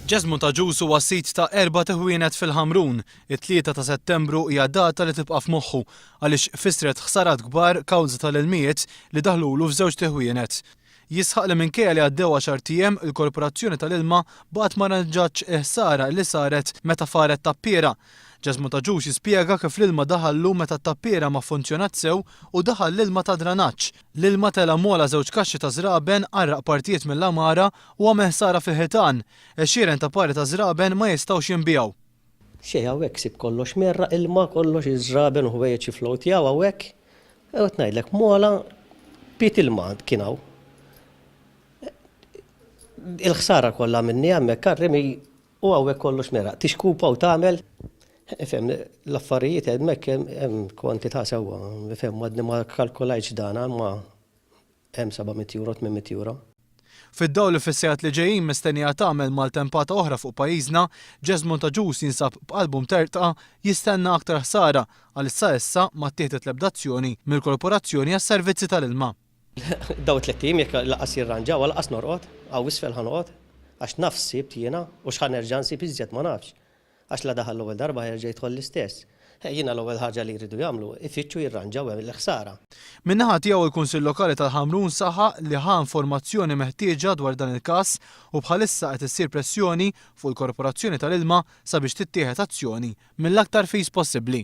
Ġesmond Agius huwa sid ta' erbat iħwienet fil-Ħamrun. It-tlieta ta' Settembru hija data li tibqa' f'moħħu għaliex fissret ħsarat kbar kawża tal-ilmijiet li daħlulu f'żewġt iħwienet. Jisħaq li minkejja li għaddew għaxart ijiem, il-Korporazzjoni tal-Ilma baqgħet ma rranġatx il-ħsara li saret meta faret tappiera. Ġesmond Agius jispjega kif l-ilma daħallu meta t-tappiera ma ffunzjonat sew u daħal l-ilma tad-dranaġġ. L-ilma tela' m'ogħla żewġ kaxxi ta' żraben, għarraq partijiet mill-għamara u għamel ħsara fil-ħitan. Għexieren ta' pari ta' żraben ma jistgħux jinbiegħu. Xejn hawnhekk sib kollox mgħerraq ilma kollox iż-żraben u ħwejjeġ jifflowtjaw hawnhekk. U qed ngħidlek m'ogħla pied ilma kien hawn. Il-ħsara kollha minni hemmhekk għar-rimi U hawnhekk kollox meraq. Tixkupa u tagħmel, ifhem, l-affarijiet hemmhekk hemm kwantità sewwa, ifhem, għadni ma kkalkulajtx dan imma hemm 700 euro, 800 euro. Fid-dawl li fis-sigħat li ġejjin mistennija tagħmel maltempata oħra fuq pajjiżna, Jesmond Agius jinsab b'qalbu mtertqa jistenna aktar ħsara għaliex sa issa ma ttieħdet l-ebda azzjoni mill-Korporazzjoni għas-Servizzi tal-Ilma. Dawn it-tlett ijiem jekk lanqas jirranġawha lanqas norqod, hawn isfel ħa noqgħod, għax naf x'sibt jiena u x'ħa nerġa' nsib iżjed ma nafx. Għax la daħal l-ewwel darba ħa jerġa' jidħol l-istess. Jiena l-ewwel ħaġa li jridu jagħmlu, ifittxu jirranġaw il-ħsara. Min-naħa tiegħu l-Kunsill Lokali tal-Ħamrun saħaq li ħa informazzjoni meħtieġa dwar dan il-każ u bħalissa qed issir pressjoni fuq il-Korporazzjoni tal-Ilma sabiex tittieħed azzjoni mill-aktar fis possibbli.